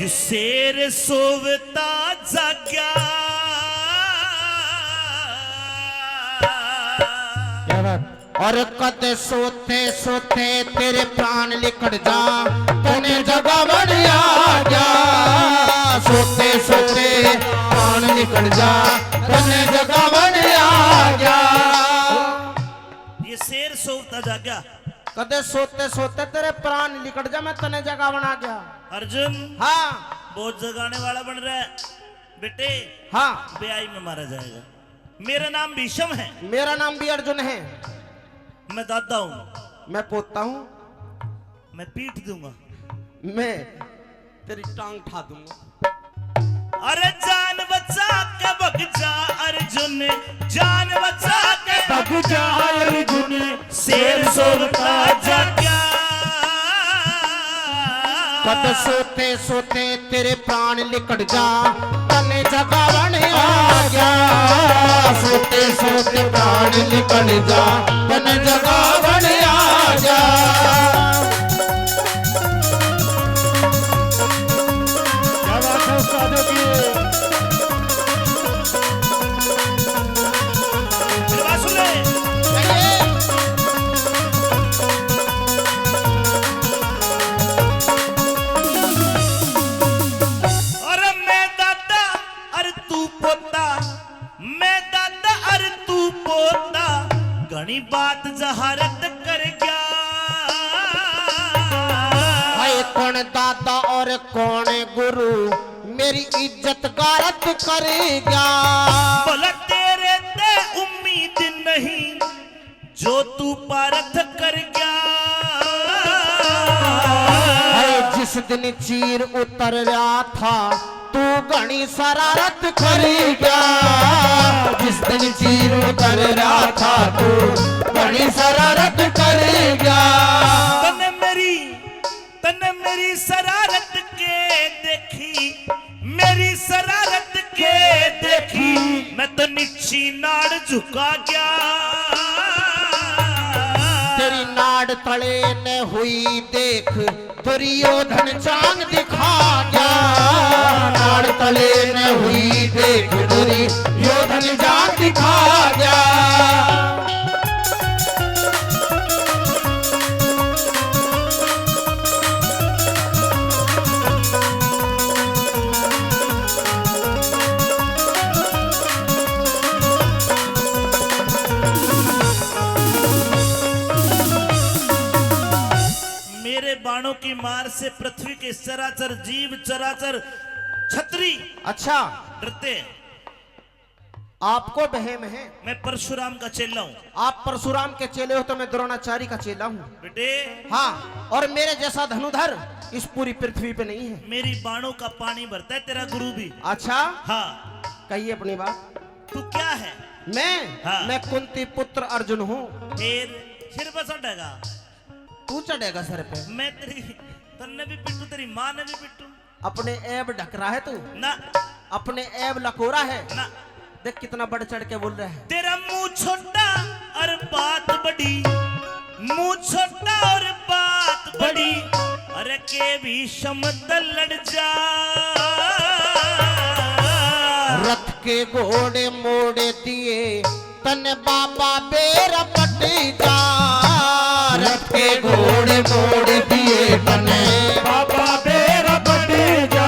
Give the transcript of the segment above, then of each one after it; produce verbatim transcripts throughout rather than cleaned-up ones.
शेर सोवता जाग्या। क्या बात। और कद सोते सोते तेरे प्राण लिकड़ जा, तने जगावण आ गया। सोते सोते प्राण लिकड़ जा, तने जगावण आ गया। ये शेर सोवता जाग्या। कदे सोते सोते तेरे प्राण लिकड़ जा, मैं तने जगावण आ गया। अर्जुन, हाँ। बहुत जगाने वाला बन रहा है बेटे। हाँ। ब्याई में मारा जाएगा। मेरा नाम भीष्म है। मेरा नाम भी अर्जुन है। मैं दादा हूँ। मैं पोता हूँ। मैं पीट दूंगा। मैं तेरी टांग ठा दूंगा। अरे जान बचा के भग जा अर्जुन, जान बचा के भग जा अर्जुन, शेर सोवता जाग्या। कद सोते सोते तेरे प्राण लिकड़ जा, तने जगावण आ गया। सोते सोते प्राण लिकड़ जा, तने जगावण आ गया। क्या बात है उस्तादों की। फिर बात सुन ले। अरे मैं दादा अरे तू पोता, मैं दादा अरे तू पोता, घणी बात जहारत कर गया। हाय कौन दादा और कौन गुरु, मेरी इज्जत गारत कर गया। भला तेरे ते उम्मीद नहीं, जो तू पारत कर गया। हाय जिस दिन चीर उतर रहा था, तू घणी शरारत कर गया। जिस दिन चीर उतर रहा था, तू घणी शरारत कर गया। तन्ने मेरी तन्ने मेरी शरारत के देखी, मेरी शरारत के देखी, मैं तो निच्छी नाड़ झुका गया। तेरी नाड़ तले ने हुई देख, दुर्योधन जांग दिखा गया। नाड़ तले ने हुई देख, दुर्योधन जांग दिखा गया। मेरे बाणों की मार से पृथ्वी के चराचर जीव, चराचर छत्री अच्छा। डरते हैं। आपको बहम है? मैं परशुराम का चेला हूँ। आप परशुराम के चेले हो तो मैं द्रोणाचार्य का चेला हूँ। बेटे। हाँ, और मेरे जैसा धनुधर इस पूरी पृथ्वी पे नहीं है। मेरी बाणों का पानी भरता है तेरा गुरु भी। अच्छा? हाँ। कहिए अपनी बात। तू क्या है? मैं? हाँ। मैं कुंती पुत्र अर्जुन हूँ। फिर सिर पर चढ़ेगा। तू चढ़ेगा सर पे। मैं तेरी, तन्ने भी पिटू, तेरी माँ ने भी पिटू। अपने ऐब ढक रहा है तू? ना। अपने ऐब लकोरा है? ना। देख कितना बढ़ चढ़ के बोल रहा है। तेरा मुंह छोटा और बात बड़ी, मुंह छोटा और बात बड़ी, अरे के भी समत लड़ जा। रथ के घोड़े मोड़ दिए, तने बाबा बेरा पट जा। रथ के घोड़े मोड़ दिए, तने बाबा बेरा पट जा।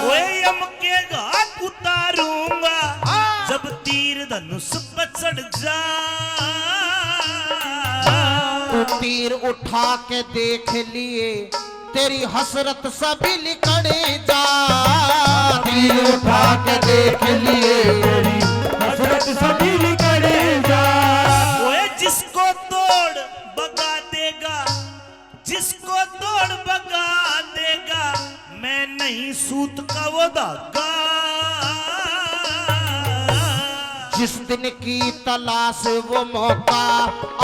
ओए यम के घात उतारूंगा, हाँ। जब तीर धनुष पर चढ़ जा। तू तीर उठा के देख लिए, तेरी हसरत सभी लिकड़ जा। तीर उठा के देख लिए, तेरी हसरत सभी लिकड़ जा। ओए जिसको तोड़ बगा देगा, जिसको तोड़ बगा देगा, मैं नहीं सूत का वो धागा। जिस दिन की तलाश वो मौका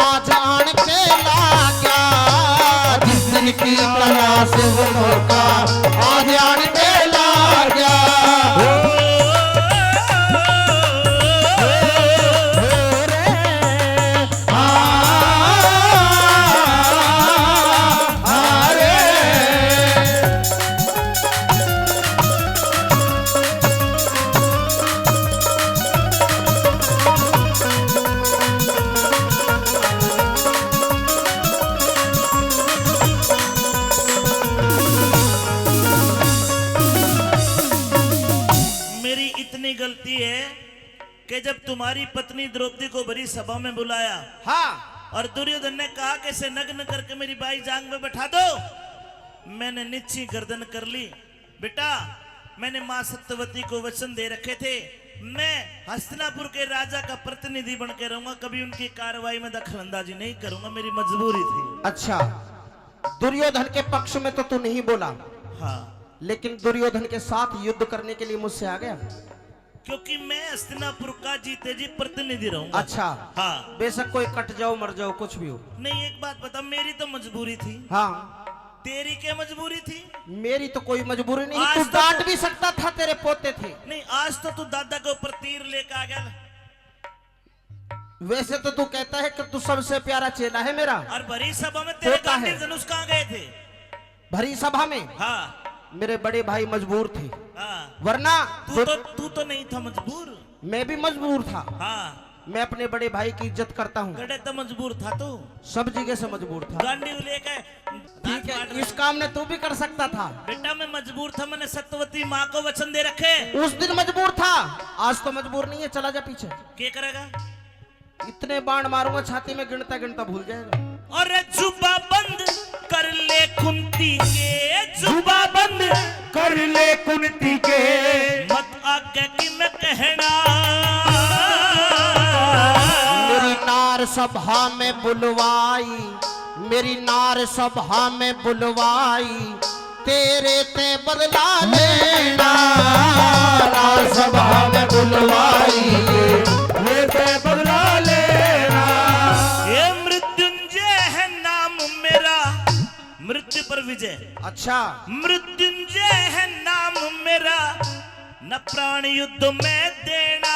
आज आन के लाग्या। जिस दिन की तलाश वो मौका आज आन के लाग्या। जब तुम्हारी पत्नी द्रौपदी को भरी सभा में बुलाया, हाँ। और दुर्योधन ने कहा कि इसे नग्न करके मेरी बाई जांग में बैठा दो, मैंने निच्छी गर्दन कर ली। बेटा, मैंने माँ सत्यवती को वचन दे रखे थे, मैं हस्तिनापुर के राजा का प्रतिनिधि बन के रहूंगा, कभी उनकी कार्रवाई में दखलंदाजी नहीं करूंगा, मेरी मजबूरी थी। अच्छा, दुर्योधन के पक्ष में तो तू नहीं बोला, हाँ। लेकिन दुर्योधन के साथ युद्ध करने के लिए मुझसे आ गया। क्योंकि मैं हस्तिनापुर का जीते जी प्रतिनिधि रहूंगा। अच्छा। हाँ। बेशक कोई कट जाओ, मर जाओ, कुछ भी हो। नहीं, एक बात बता, मेरी तो मजबूरी थी। हाँ। तेरी क्या मजबूरी थी? मेरी तो कोई मजबूरी नहीं, आज तू तो डांट तू भी सकता था, तेरे पोते थे। नहीं, आज तो तू दादा के ऊपर तीर लेके आ गया। वैसे तो तू कहता है कि तू सबसे प्यारा चेला है मेरा। और भरी सभा में तेरे होता है। गांडीव धनुष कहाँ गए थे? भरी सभा में हाँ। मेरे बड़े भाई मजबूर थे। हाँ। वरना तू जो तो, तू तो नहीं था मजबूर। मैं भी मजबूर था। हाँ। मैं अपने बड़े भाई की इज्जत करता हूँ। गड़े तो मजबूर था तू। सब जगह से मजबूर था। गांडीव लेके ठीक है, इस काम ने तू भी कर सकता था। बेटा, मैं मजबूर था, मैंने सत्यवती माँ को वचन दे रखे। उस दिन मजबूर था, आज तो मजबूर नहीं है, चला जा पीछे। क्या करेगा? इतने बाण मारूंगा छाती में, गिनता गिनता भूल जाएगा। और जुबा बंद कर ले कुंती के, जुबा बंद कर ले कुंती के। मत आगे की मैं कहना। मेरी नार सभा में बुलवाई, मेरी नार सभा में बुलवाई, तेरे ते बदला लेना। नार सभा में बुलवाई, तेरे ते बदला लेना। ये मृत्युंजय है नाम मेरा, मृत्यु पर विजय। अच्छा। मृत्युंजय है नाम मेरा, न प्राण युद्ध में देना।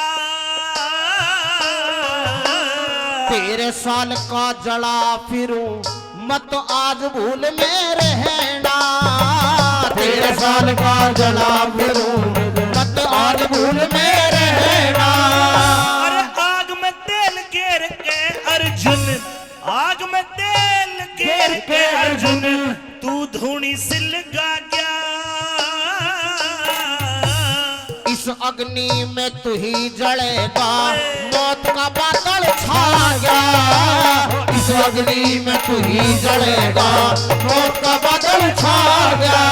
तेरे साल का जला फिरूं, मत आज भूल में रहना। तेरे साल का जला फिरूं, मत आज भूल में रहना। अरे आग में तेल गेर के अर्जुन, आग में तेल गेर के अर्जुन, तू धूणी सिलगा गया। इस अग्नि में तू ही जलेगा, मौत का बादल छा गया। इस अग्नि में तू ही जलेगा, मौत का बादल छा गया।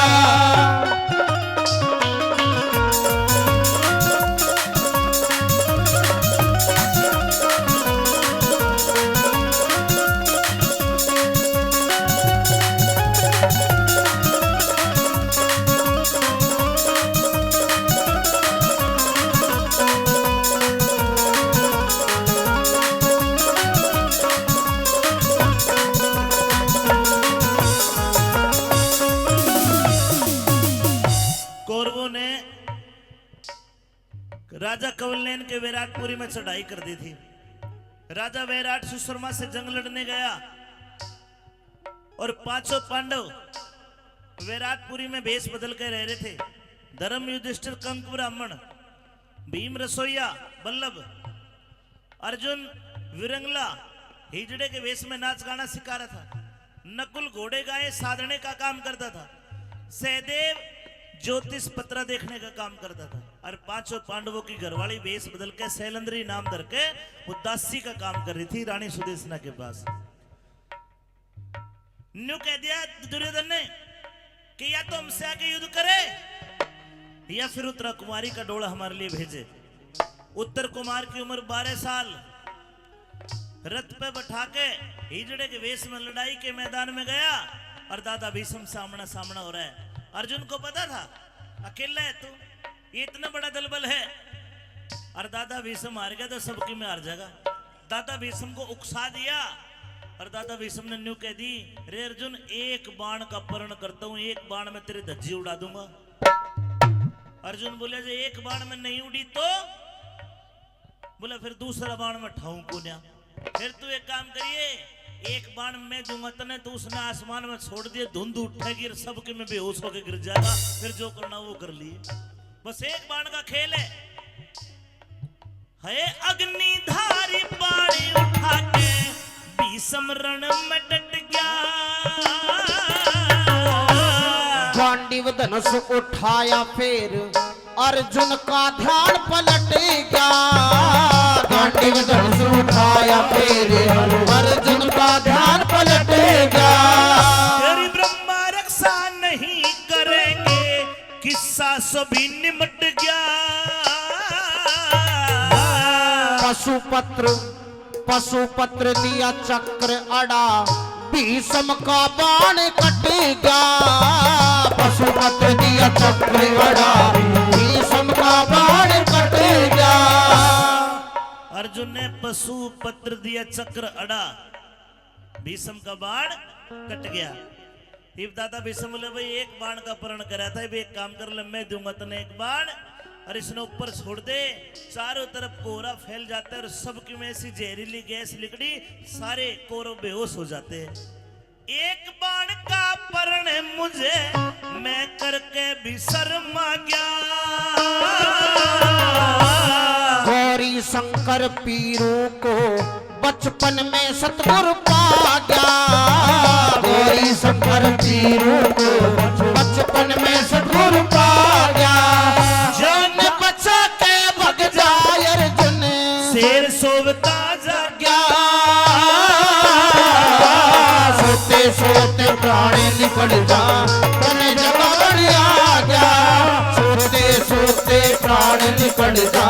कौरवों ने राजा कौलेन के विराटपुरी में चढ़ाई कर दी थी। राजा विराट सुशर्मा से जंग लड़ने गया और पांचों पांडव विराटपुरी में भेष बदल के रह रहे थे। धर्म युधिष्ठिर, कंक ब्राह्मण, भीम रसोईया, बल्लभ, अर्जुन विरंगला हिजड़े के वेश में नाच गाना सिखा रहा था। नकुल घोड़े गाय साधने का काम करता था। सहदेव ज्योतिष पत्रा देखने का काम करता था। और पांचों पांडवों की घरवाली वेश बदल के सैलंद्री नाम धर के वो दासी का काम कर रही थी रानी सुदेशना के पास। न्यू कह दिया दुर्योधन ने कि या तो हमसे आके युद्ध करे या फिर उत्तरा कुमारी का डोला हमारे लिए भेजे। उत्तर कुमार की उम्र बारह साल, रथ पे बैठा के हिजड़े के वेश में लड़ाई के मैदान में गया और दादा भीष्म सामना सामना हो रहा है। अर्जुन को पता था अकेला है तू, ये इतना बड़ा दलबल है, और दादा भीष्म हार गया तो सबकी में हार जाएगा। दादा भीष्म को उकसा दिया और दादा भीष्म ने न्यू कह दी, "रे अर्जुन, एक बाण का परण करता हूं, एक बाण में तेरी धज्जी उड़ा दूंगा।" अर्जुन बोले, "जे एक बाण में नहीं उड़ी तो?" बोला, "फिर दूसरा बाण में ठाऊं कोन्या।" "फिर तू एक काम करिए, एक बाण मैं दूंगा तने, तो उसने आसमान में छोड़ दिए, धुंध उठेगी और सबके में बेहोश होके गिर जाएगा, फिर जो करना वो कर लिए।" बस एक बाण का खेल है। है अग्निधारी पाणी उठा के भीषम रण में डट गया। गांडीव धनुष उठाया फिर अर्जुन का ध्यान पलट गया। गांडीव धनुष उठाया फिर अर्जुन का ध्यान पलट गया। तेरी ब्रह्मा रक्षा नहीं करेंगे, किस्सा सभी निमट गया। पशुपत्र, पशुपत्र दिया चक्र अड़ा, भीष्म का बाण कट गया। पशुपत्र दिया चक्र अड़ा, भीष्म का बाण कट गया। अर्जुन ने पशुपत्र दिया चक्र अड़ा, भीष्म का बाण कट गया। इब दादा भीष्म बोले, भाई, एक बाण का प्रण करा था, इब एक काम कर ले, मैं दूंगा तने एक बाण, और इसने ऊपर छोड़ दे। चारों तरफ कोहरा फैल जाता है और सबकी में ऐसी जहरीली गैस निकली, सारे कौरव बेहोश हो जाते हैं। एक बाण का प्रण मुझे, मैं करके भी शर्मा गया। गौरी शंकर पीरू को बचपन में सतगुरु पा गया। गौरी शंकर पीरू को बचपन में सतगुरु पा गया। जान बचा के भग जा अर्जुन, शेर सोवता जा गया। सोते सोते प्राण निकल जा, तने जगाने आ गया। सोते सोते प्राण निकल जा,